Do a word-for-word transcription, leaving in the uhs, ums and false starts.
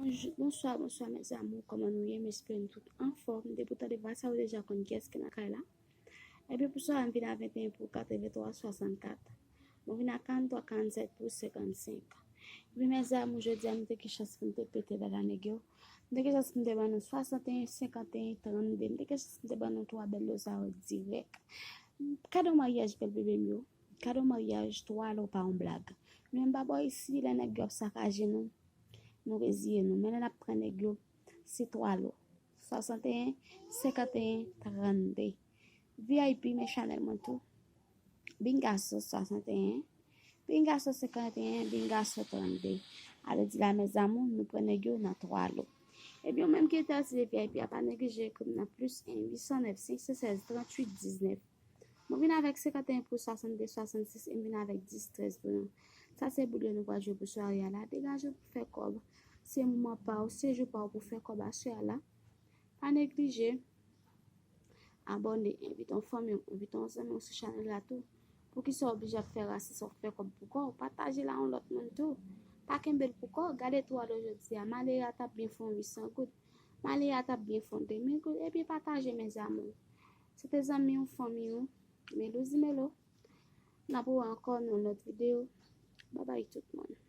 Bonjou, bonswa, bonswa, mes amours. Kòman nou ye? M espere nou tout anfòm. Depi w tande vwa sa, ou deja konn kiyès ki nan kay la. Ebyen, pou swa, m vin a venteyen pou katrevenntwa swasannkat. Mwen vin a karanntwa karannsèt pou senkannsenk. Ebyen, mes amours, jodi a, m te gen chans pou m te pete dada nèg yo. M te gen chans pou m te ban nou swasanteyen senkanteyen trannde. M te gen chans pou m te ban nou twa bèl lo sa yo dirèk. Kado maryaj bèl bebe m yo. Kado maryaj twa lo pa yon blag. Nou menm pa bò isi, lè nèg yo ap sakaje nou, nou reziye nou. Men lè n ap pran nèg yo, se twa lo. Swasanteyen senkanteyen trannde. V I P men chanèl mwen tou. Bingaso swasanteyen, Bingaso senkanteyen, Bingaso trannde. Ale di la, mes amours, nou pran nèg yo nan twa lo. Ebyen, ou menm ki enterese de V I P a, pa neglije ekri m nan plis en uit san nèf senk san sèz tranntuit diznèf. Mwen vin avèk senkanteyen pou swasannde swasannsis e m vin avèk dis trèz pou nou. Sa se boul yo nou pral jwe pou sware a la. Degaje w pou fè kòb. Se moman pa w, se jou pa w pou fè kòb aswè a la. Pa neglije abòne, envite yon fanmi w, envite yon zanmi w sou chanèl la tou. Poukisa w oblije ap fè rasis, w ap fè kòb pou kò w? Pataje l a yon lòt moun tou. Pa kenbe l pou kò w. Gade twa lo jodi a. Malere a t ap byen fè yon uit san goud. Malere a t ap byen fè yon de mil goud. Ebyen, pataje, mes amours. Se te zanmi w, fanmi w, Melouzimelo. N ap wè ankò nan yon lòt videyo. Babay tout moun.